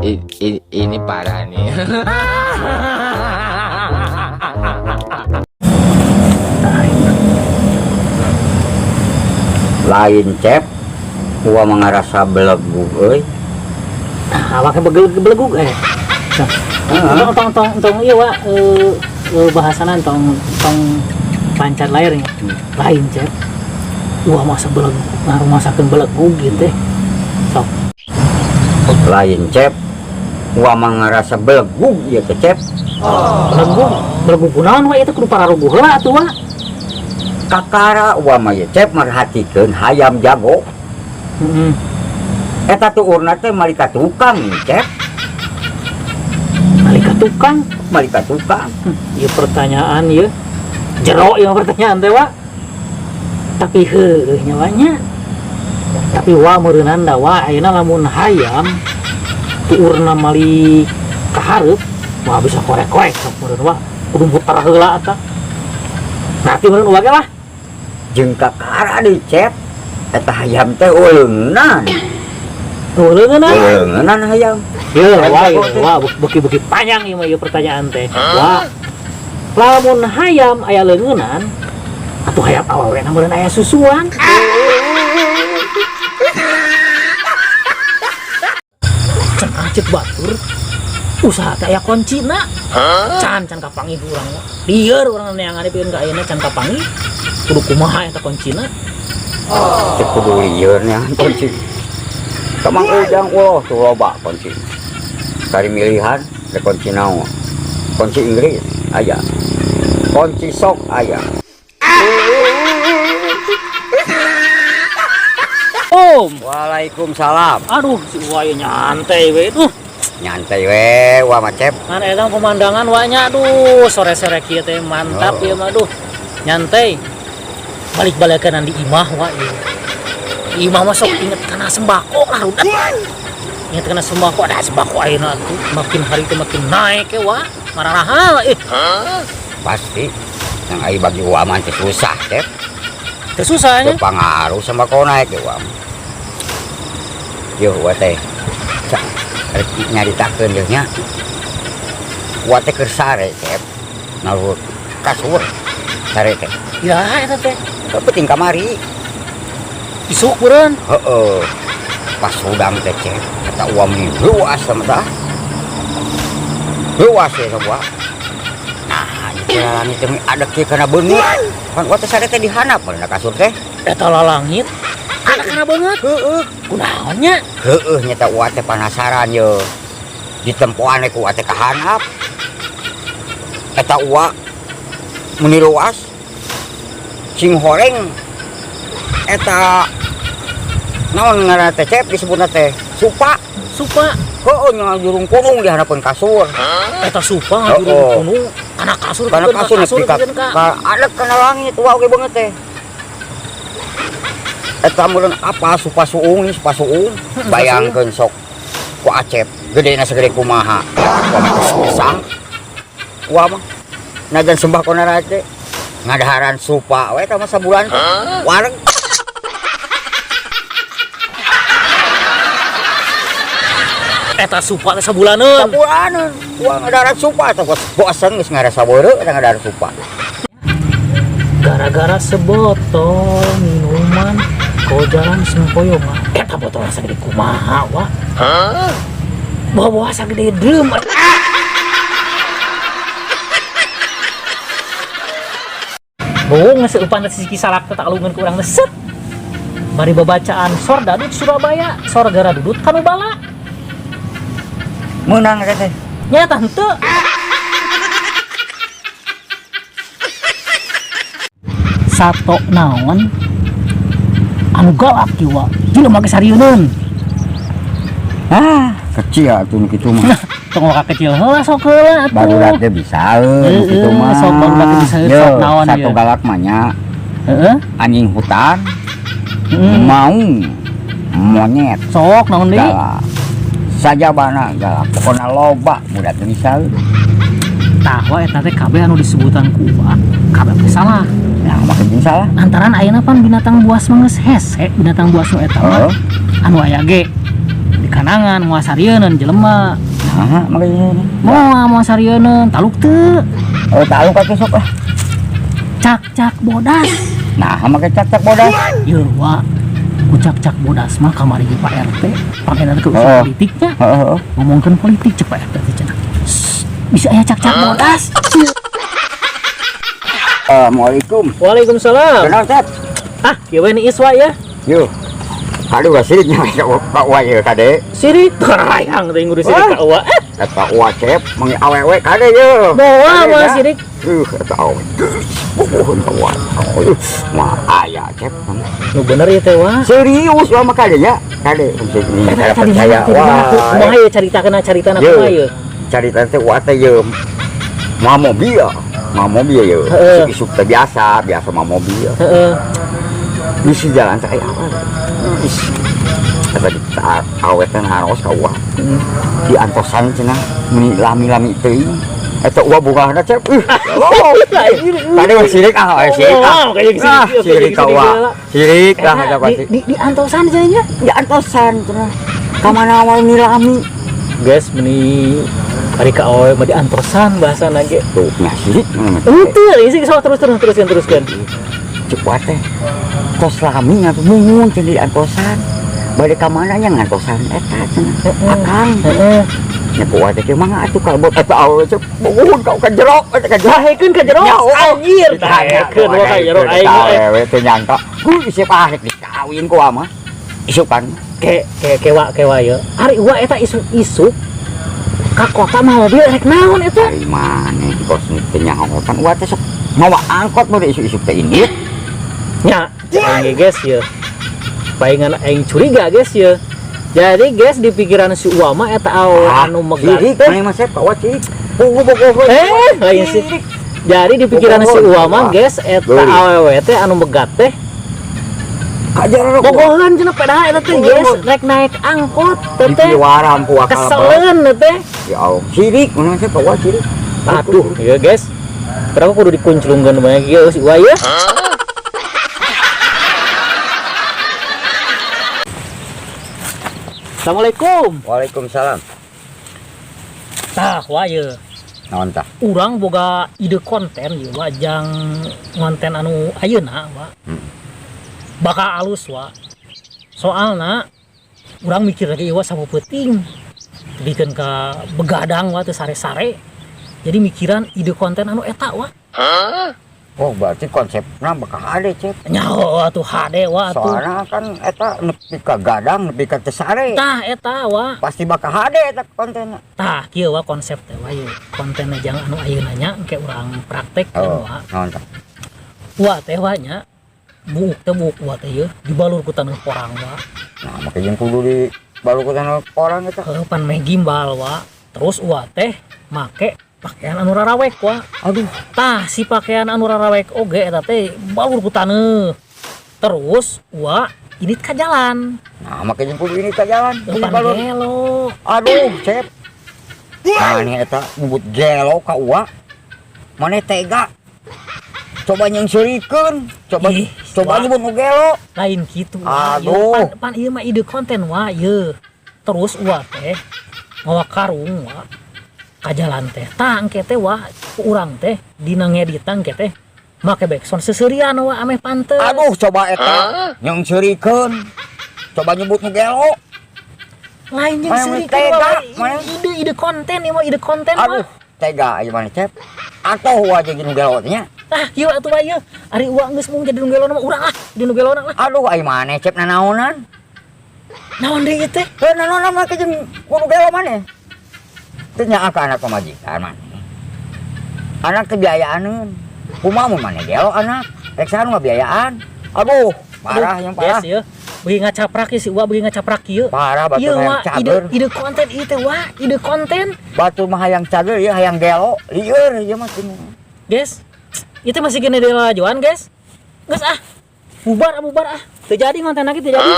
Ini parah nih. Lain, Cep, gua ngarasa belegug euy. Nah, awaknya belegug eh. Tong tong tong tong iya wa bahasana tong tong pancar layarnya. Lain, Cep. Wah, masa belegug, ngarumasakeun belegug gitu teh. Sok. Lain, Cep, gua ngarasa belegug ieu teh, Cep. Belegug, belegug kunaon wa ieu teh kudu pararuguh heula atuh wa. Kakara gua mah ieu, Cep, merhatikeun hayam jago. Eta tuurna teh mali ka tukang, Cep. Mali ka tukang. Mali ka tukang. Ieu pertanyaan ieu. Jero ieu pertanyaan teh wa. Tapi heueuh nya wa nya. Tapi wa meureunan da wa ayeuna lamun hayam tuurna mali ka hareup, wah bisa korek-korek sok meureun wa. Kudu muter heula eta. Berarti meureun wa ge lah. Jeung kakara deui, Cep. Eta hayam teh uleungan. Uleungan. Uleungan hayam. Ye, Hayam wah, jago ieu, teh. wah, beuki-beuki panjang ieu mah ieu pertanyaan teh. Wah. Lamun hayam aya leungeunnan, atuh hayam awewe na meureun aya susuan. Cenah ceuk batur, usaha teh aya kuncina. Can can kapanggih urang mah. Lieur urang neangan pikeun ka ayeuna can kapanggih. Kudu kumaha eta kuncina? Cek kudu lieur nya kunci. Ka Mang Ujang ulah tuh loba kunci. Kari milihan teh kunci naon? Kunci Inggris aya. Kunci sok aya. Om. Waalaikumsalam. Aduh, si Uwa ieu nyantai we. Duh, Nyantai we wa mah, Cep. kan eta pemandangan wa nya aduh, sore-sore kieu teh mantap Oh. ieu mah aduh. Nyantai. Balik-balikan di imah wa ieu. Di imah mah sok inget kana sembako lah rudet. Inget kana sembako, ada sembako ayeuna tuh makin hari teh makin naik ya wa. Mararahal eh. Pasti yang ai bagi uwa mah teh susah, Cep. Teu susah nya. Teu pangaruh sembako naik ge uwa mah. Yo uwa teh. Cak rek nyaritakeun ieu nya. Uwa teh keur sare, Cep. Naluhur kasur sare teh. Ya eta teh. Penting kamari. Isuk meureun. Heeh. Pas hudang teh, Cep. Eta uwa meni luas sama tah. Luas ya sama. Nah, itu langit teh ada kieu kana beungeut. Kan uwa teh sare teh dihandap meureun kasur teh. Eta lalangit. Ada kana beungeut. Heeh. Kunaon nya? Heeh nya teh uwa teh penasaran ye. Ditempoan ku uwa teh ka handap. Eta uwa meni luas. Sing horeng eta naon ngaranna teh, Cep, disebutna teh supa. Supa. Heeh, nya jurung kunung di handapeun kasur. Eta supa ngajurung Heeh. kunung kana kasur Kana pikeun ka kasur kasur nepi ka pikeun ka ka adek kana langit uwa oge beungeut teh. Eta meureun apa supa suung nih, supa suung. Bayangkeun sok ku Acep gedena segede kumaha. Uwa mah geus pisang. Uwa mah najan sembako naik teh ngadaharan supa we eta mah sabulan teh. Wareg. Eta supa teh sabulaneun. Sabulaneun. Uwa ngadaharan supa eta geus bosen geus ngarasa beureut eta ngadaharan supa. Gara-gara sebotol minuman kojalan sempoyongan. Eta botol sagede kumaha wa? Bawa-bawa sagede drum. Bohong seupan sisi salak teh tak alungan ku urang teh set. Bari babacaan sordadut Surabaya, sorgara dudut kanu bala. Meunang eta teh. Nya tah henteu. Sato naon anu galak kieu wa. Jelema ge sarieun. Ah, kecil atuh nu kitu mah. Tong ka kecil heula sok heula atuh. Barudak teh bisa nu kitu mah. Sok barudak teh bisa Ye, sok naon satu ieu. galak mah nya. Heeh. Anjing hutan, Heeh. maung, monyet. Sok naon deui? Galak. Sajabana galak. Pokona loba budak teh bisa. Tah wa eta teh kabeh anu disebutan ku Uwa, kabeh teh salah. Nah, makin jeung salah. Lantaran ayeuna pan binatang buas mah geus hese, binatang buas nu eta mah. Heeh. Anu aya ge di Kanangan moal sarieun jelema. Nah, makanya ini. Moal moal sarieun taluk teu. Oh, taluk atuh sok ah. Cak-cak bodas. Nah, make cak-cak bodas. Yeuh wa. Ku cak-cak bodas mah kamari ge Pak RT pangeran ke usul politiknya. Heeh. Ngomongkeun politik cek Pak RT teh cenah. Shh, bisa aya cak-cak bodas. Assalamualaikum. Waalaikumsalam. Kenal, Cep? Ah, kieu we ni Iswa ya. Yo. Aduh, sirik nya ka Pak Wa ye kade. Sirik hayang teh ngurus sirik ka uwa. Eh, Eta Wa Cep mangi awewe kade ye. Moal moal sirik. Eta awewe. Bobohon ka Wa. Mah aya Cep. Nu bener ya teh wa. Serius wa mah kade nya. Kade Eta kada tadi percaya mana wa. Kumaha ye caritana caritana Ye. kumaha ye? Carita teh wa teh ye. Mawa mobil. Mawa mobil ye. Isuk teh biasa, biasa mawa mobil. Bisi jalan teh aya apa? Eta di awe teh naros ka Wa. Di antosan cenah meni lami-lami teuing. Eta Wa bungahna Cep. Ih. Oh. Tadi mah sirik ah, sirik ah. Oh, kayak sirik, Ah, kayak sirik ka sirik Wa. heula. Sirik lah Eta eta pasti. di antosan cenah. Di antosan cenah. Ka mana wae meni lami. Guys, meni ari ka awewe mah di antosan bahasana ge. Tuh, nya sirik. Henteu, isi sok terus terus teruskeun teruskeun. Cek Wa teh. Tos lami atuh mungun cenah di antosan. Bade ka mana nya ngantosan eta cenah. Akang. Heeh. Nya ku Wa teh kieu mangga atuh kalebet eta awewe cek bogohun ka ka jero eta ka jero. Dahekeun ka jero. Ya, oh. Anjir, dahekeun wa ka jero aing mah. Awewe teh nyangka, ku isep ah rek dikawin ku mah. Isukan. Ke ke kewa kewa ye. Ari wa eta isuk-isuk ka kota mah mobil rek naon eta? Dari mana kos teh nyahotan Wa teh sok mawa angkot mah isuk-isuk teh ini. Nya, aing ge guys ye. Palingan aing curiga guys ye. Jadi guys di pikiran si Uwa mah eta awewe anu megat sirik teh. maneh mah sep ka Wa sirik. Pugu bogoh. Eh, lain sih. Jadi di pikiran si Uwa mah guys eta Geulis. awewe teh anu megat teh Ka jero bogohan cenah pedah eta teh guys rek naik angkot teh teh. Dipiwaram ku akal. Keseleun teh. Ya Allah, sirik maneh mah sep ka Wa sirik. Aduh, ya guys. Kenapa kudu dikunclungkeun banyak ieu si Uwa ya? Assalamualaikum. Waalaikumsalam. Tah, wa ye. Naon tah? Urang boga ide konten ye wa jang konten anu ayeuna wa. Bakal alus wa. Soalna urang mikir lagi wa sama peuting. Tebikeun ka begadang wa teu sare-sare. Jadi mikiran ide konten anu eta wa. Oh, berarti konsepna bakal hade, Cep. Nyaho atuh hade wa atuh. Soalna kan eta nepi ka gadang, nepi ka teu sare. Tah eta wa. Pasti bakal hade eta kontenna. Tah kieu wa konsep teh wa ye. Kontenna jang anu ayeuna nya engke urang praktekkeun Oh, wa. naon tah? Wa teh wa nya buuk teh buuk wa teh ye dibalur ku taneuh porang wa. Nah, make jeung kudu di balur ku taneuh porang eta. Heuh pan meh gimbal wa. Terus wa teh make pakaian anu rarawek wa. Aduh, Tah si pakaian anu rarawek oge eta teh balur ku taneuh. Terus wa ini ka jalan. Nah, make jeung kudu ini ka jalan. Heuh pan Dibalur. gelo. Aduh, Cep. Maneh eta nyebut gelo ka uwa. Maneh tega. Coba nyengseurikeun, coba Ih, coba wah. nyebut nu gelo. Lain gitu wa. Aduh. Ieu pan, pan ieu mah ide konten wa ye. Terus wa teh mawa karung wa ka jalan teh. Tah engke teh wa ku urang teh dina ngeditan engke teh make backsound seuseurian wa ameh pantes. Aduh, coba eta nyengseurikeun. Coba nyebut nu gelo. Lain jeung Mana seurikeun tega, wa. mana? Ide ide konten ieu mah ide konten wa. Aduh, tega ieu maneh, Cep. Atoh wa jeung nu gelo teh nya. Tah kieu atuh wa ieu. Ari uwa geus mung jadi nu gelo mah urang ah, di nu gelo lah. Aduh, ai maneh Cep nanaonan. Naon deui ieu teh? Heuh nanaonan mah jeung kudu gelo maneh. Teu nyaah ka anak pamajikan maneh. Anak teh biayaaneun. Kumaha mun maneh gelo anak? Rek saha nu ngabiayaan? Aduh, parah yang parah. Yes, ieu. Beuki ngacaprak ieu si Uwa beuki ngacaprak ieu. Parah batur Ieu hayang wa ide cager. ide konten ieu teh wa, ide konten. Batur mah hayang cager ieu hayang gelo, lieur ieu mah teu. Guys, itu masih gini deui lalajoan, guys. Geus ah. Bubar ah, bubar ah. Teu jadi konten lagi teu jadi.